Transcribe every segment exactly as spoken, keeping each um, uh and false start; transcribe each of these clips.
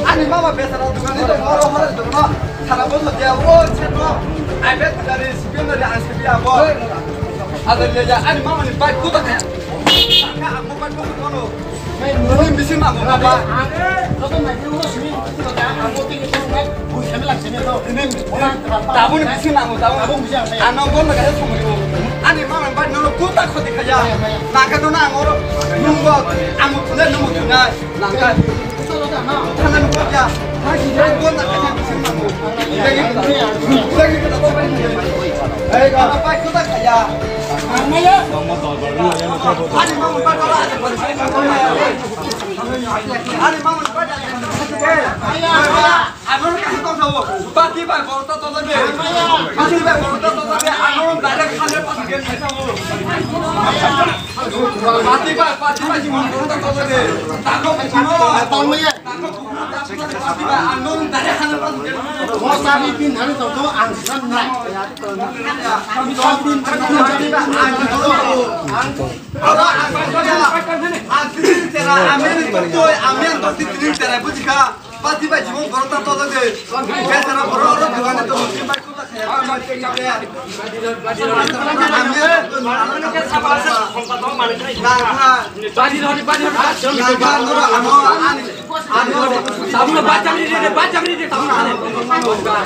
Ani mama besara dukani to moro hore dukno sara boso dia o chetno. Ai bet dari sibin dari an sibi abo. Ada dia ya ani mama ni bai kuta kaya. Ka aku bai kuta kono. Nini bisi mango baba. Tabun bisi mango tabun. Ano bon na kaya songo. Ani mama bai no kuta khoti kaya. Naka to na angoro. Nungo amu tune nungo tuna. Naka. Thana nungo ya. Ang bon na kaya bisi mango. Lagi kita to bai. Hei ka bai kuta kaya. Ani mama bai no. Ani mama bai. Ano ka to to. Pati bai borta to de. Pati bai borta to de. Ano direct khale pati ke. Pati bai, pati bai jimon borta to de. Tako kuno. Pati bai ano direct khale pati ke. Mo sabi pin dhani to to ang san na. Sabi pin dhani to ang. Ora ang san na. Ang tin tera amen to to amen to tin tera bujika. Pati bai jimon borok ta tolo de. Besara borok oro dogane to musim bai kuta khaya. Badi hori, badi hori, badi hori. Tabula bacam ni de, bacam ni de, tabula.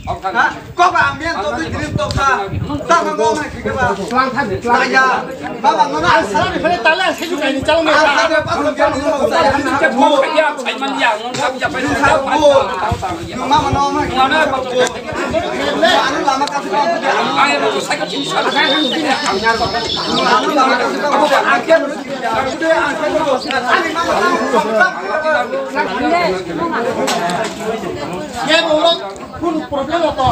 Kok ba ang biang to twi green to kha. Ta ma go ma khike ba. Tlang tha ni, tlang. Ya. Ba ba no na. Ang sara ni phale tala se ju kai ni chalo me. Ang sara pa so biang ni mo sa ya. Ke phone pe ya, sai man ya, ngon sa ya, pa sa. Sa go. Ni ma ma no ma. Ma na ba go. Anu lama ka sa. Ang ya ko sa ka chi sa. Anu lama ka sa. Ang ke. Ani ma ma. Ye bo. Kun problem to?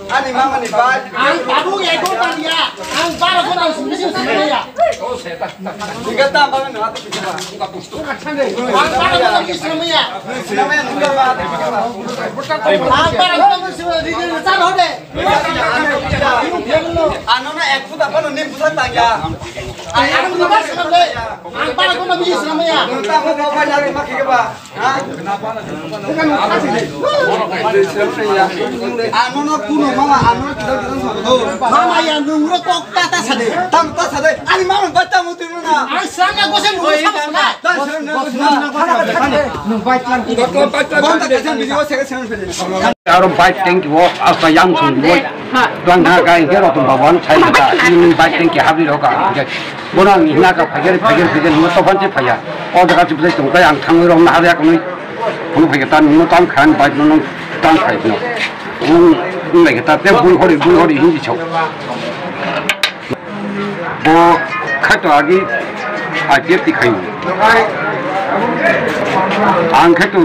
Ani mama ni bai. Ang babu ego tanya. Ang bara ko ang sumisi sumisi ya. Tiga ta mama ni hati tiga. Ang bara ko ang sumisi ya. Nama yang tiga ba hati tiga ba. Ang bara ko ang sumisi di di char hode. Ano na ek puta pa no nim puta tanya. Ang bara ko ang sumisi ya. Ang bara ko ang sumisi ya. Ang bara ko ang sumisi ya. Ano no kuno mama, ano no kidal kidal sobo. Mama ya nungro tok ta ta sade. Tam ta sade. Ani mama bata mutu na. Ang sana ko se nungro ta sade. Ta sade na. Nung bike lang. Bonta kaisa video se se se. Aro bike tank wo asta yang sung wo. Tuang na kai ke rotum bawan sai ta. Ini bike tank habri roka. Bono ang hina ka phaiger, phaiger, phaiger, hino tophan se phaiya. O jaga se bwsai tongkha, ang thangwi rok naharya kwnwi. Bono phaiger ta, nungno tang khan, bike no nung tang khai no. Nung, nung lai ta, te bui hori, bui hori, hindi chau. Bo khaito agi I P F ti khai. Ang khaito,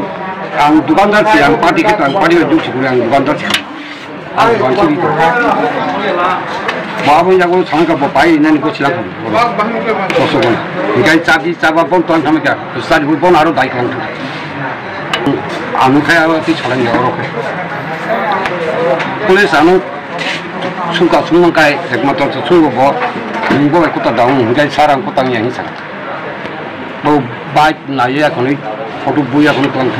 ang dukandar si, ang party khaito, ang party bai duk sikuri, ang dukandar si. Ang bangsi di. Bo abo yago sangka bo pai nani ko silang. Koso ko. Hikai chabi chaba bon ton kami ka. Sari bo bon aro dai kong. Anu khai aro ti chalang ya oro. Police anu sungka sungmang kai ekmatro sungbo bo. Nungbo kuta daung hikai sarang kuta yang hisa. Bo bike na ya koni photo buya koni kong.